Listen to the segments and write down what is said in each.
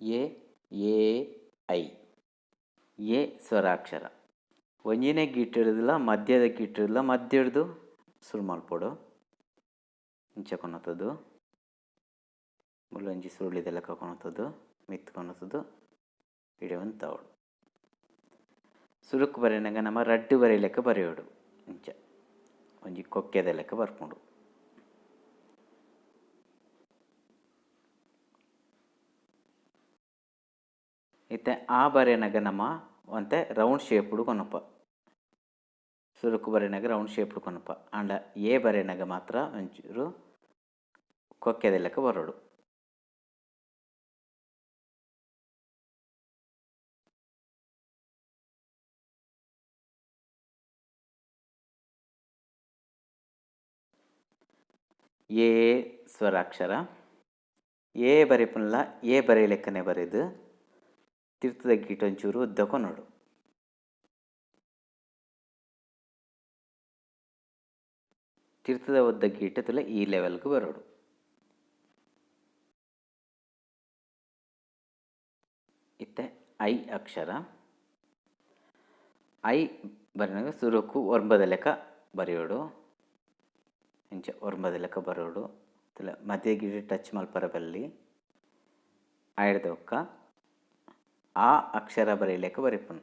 A, A, I. A ಸ್ವರಾಕ್ಷರ. ಒಂಜಿನೇ ಗಿಟ್ಟಿಡ್ದಲ ಮಧ್ಯದ ಗಿಟ್ಟಿಡ್ದಲ ಮಧ್ಯಡ್ದು ಸುರು ಮಲ್ಪೊಡು. ಇಂಚ ಕೊನತದು ಮುಲ್ಲೊಂಜಿ ಸುರುಳಿದ ಲೆಕ್ಕ ಕೊನತದು ಮಿತ್ತ್ ಕೊನತದು ಇಡೆ ಉಂತಾವೊಡು. ಸುರುಕು ಬರೆನಗ ನಮ ರಡ್ಡ್ ಬರೆ ಲೆಕ್ಕ ಬರೆಯೊಡು. ಇಂಚ ಒಂಜಿ ಕೊಕ್ಕೆದ ಲೆಕ್ಕ ಬರ್ಪುಂಡು. ಇತ್ತೆ ಆ ಬರೆನಗ ನಮ ಒಂತೆ ರೌಂಡ್ ಶೇಪ್ಡ್ ಕೊನೊಪ. ಸುರುಕು ಬರೆನಗ ರೌಂಡ್ ಶೇಪ್ಡ್ ಕೊನೊಪ. ಆಂಡ ಎ ಬರೆನಗ ಮಾತ್ರ ಒಂಚೂರು ಕೊಕ್ಕೆದ ಲೆಕ್ಕ ಬರೊಡು. ಎ ಸ್ವರಾಕ್ಷರ. ಎ ಬರೆಪುನ್ಲ ಎ ಬರೆ ಲೆಕ್ಕನೆ ಬರೆದು ತಿರ್ತದ ಗೀಟ್ ಒಂಚೂರು ಉದ್ದ ಕೊನೊಡು. ತಿರ್ತದ ಉದ್ದ ಗೀಟ್ ತುಲೆ ಈ ಲೆವೆಲ್ಗ್ ಬರೊಡು. ಇತ್ತೆ I Akshara. I ಬರೆನಗ ಸುರುಕು ಒಂಬದ ಲೆಕ್ಕ ಬರೆಯೋಡು. ಇಂಚ ಒಂಬದ ಲೆಕ್ಕ ಬರೋಡು. ತುಲೆ ಮಧ್ಯ ಗಿಡ ಟಚ್ ಮಲ್ಪರ ಬಲ್ಲಿ. ಆಯ್ದೊಕ್ಕ ಆ ಅಕ್ಷರ ಬರೆಯಲೆಕ್ಕ ಬರೆಪುನು.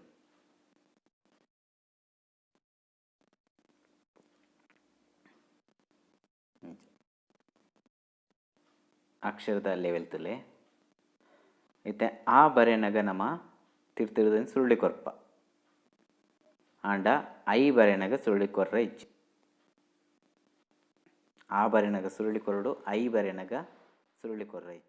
ಅಕ್ಷರದ ಲೆವೆಲ್ ತುಲೆ. ಇತ್ತೆ ಆ ಬರೆನಗ ನಮ ತಿರ್ತಿರ್ದನ್ ಸುರುಳಿ ಕೊರ್ಪ. ಆಂಡ I ಬರೆನಗ ಸುರುಳಿ ಕೊರ್ರ ಇಜ್ಜಿ. ಆ ಬರೆನಗ ಸುರುಳಿ ಕೊರಡು, I ಬರೆನಗ ಸುರುಳಿ ಕೊರ್ರ ಇಜ್ಜಿ.